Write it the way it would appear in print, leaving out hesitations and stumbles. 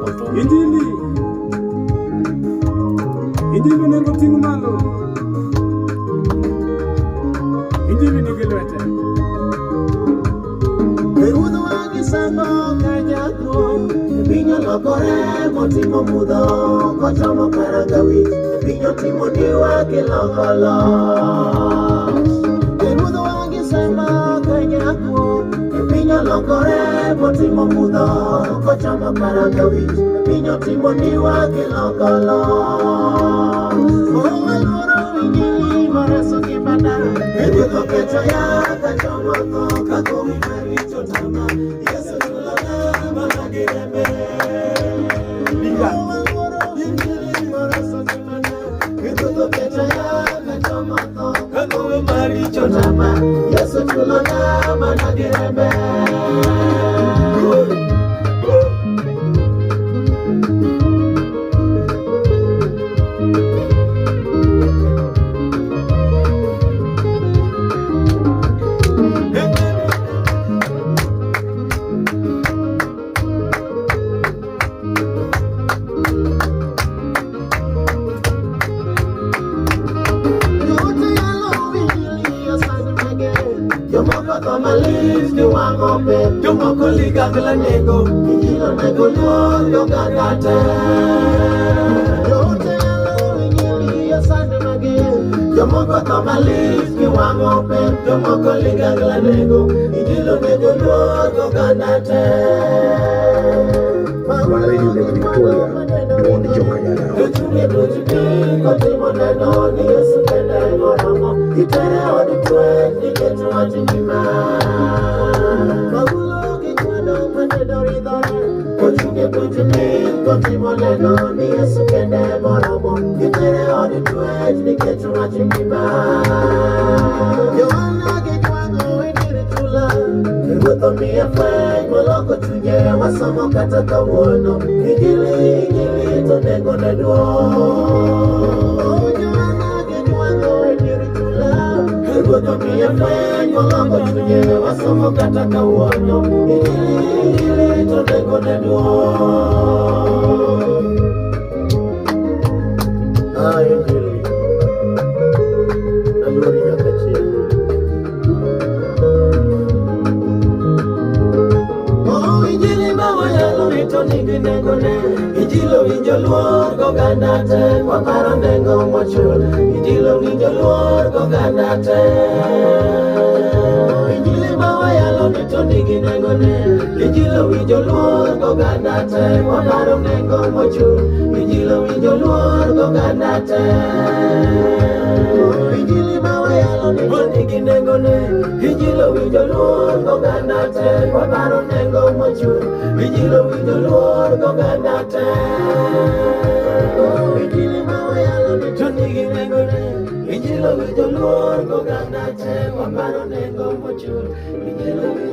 chako thum. Injili. Injili onego ting' malo. Injili nigi lwete. Ruodhwa gi sando ka jakuo, piny olokore motimo mudho kochomo karangawich, piny otimo diwa kiloko loch. Ruodhwa gi sando ka jakuo, piny olokore motimo mudho kochomo karangawich, piny otimo diwa kiloko loch. Oh, aluoro injili moreso ngimana, ruoth okecho ya kachomo tho ka gowi maricho tama, Yesu chulona mana gi rembe. Oh, aluoro injili moreso ngimana, ruoth okecho ya kachomo tho ka gowi maricho tama, Yesu chulona mana gi rembe. Joote yalo injili osand mager, jomoko tho malit ni wang'o pep, jomoko ligangla nego, injili onego luor oganda te. Joote yalo injili osand mager, jomoko tho malit ni wang'o pep, jomoko ligangla nego, injili onego luor oganda te. Mar Radio Lake Victoria, duond Jokanyana. Jochunge duch piny kotimo neno ni Yesu kende moromo itere od twech nikech wach ngima. Paulo gi chwado matedo ridhore ochunge buch piny kotimo neno ni Yesu kende moromo itere od twech nikech wach ngima. Yohana gi jwang'o e dir chula Ruoth omiye fweny moloko chunye wasomo kata kawuono Injili injili to nengo ne duong' Yohana gi jwang'o e dir chula Ruoth omiye fweny moloko chunye wasomo kata kawuono Injili injili to nengo ne duong' Ah, Injili aluori nyaka chieng'. Oh, injili ma wayalo rito nigi nengone. Injili owinjo luor goganda te, waparo nengo mochul. Injili owinjo luor goganda te. Injili ma wayalo rito nigi nengone. Injili owinjo luor goganda te, waparo nengo mochul. Injili owinjo luor goganda te. Injili ma wayalo rito nigi nengone. Injili owinjo luor goganda te, waparo nengo mochul. Injili owinjo luor goganda te. Injili ma wayalo ni to nigi nengone. Injili owinjo luor goganda te, waparo nengo mochul. Injili owinjo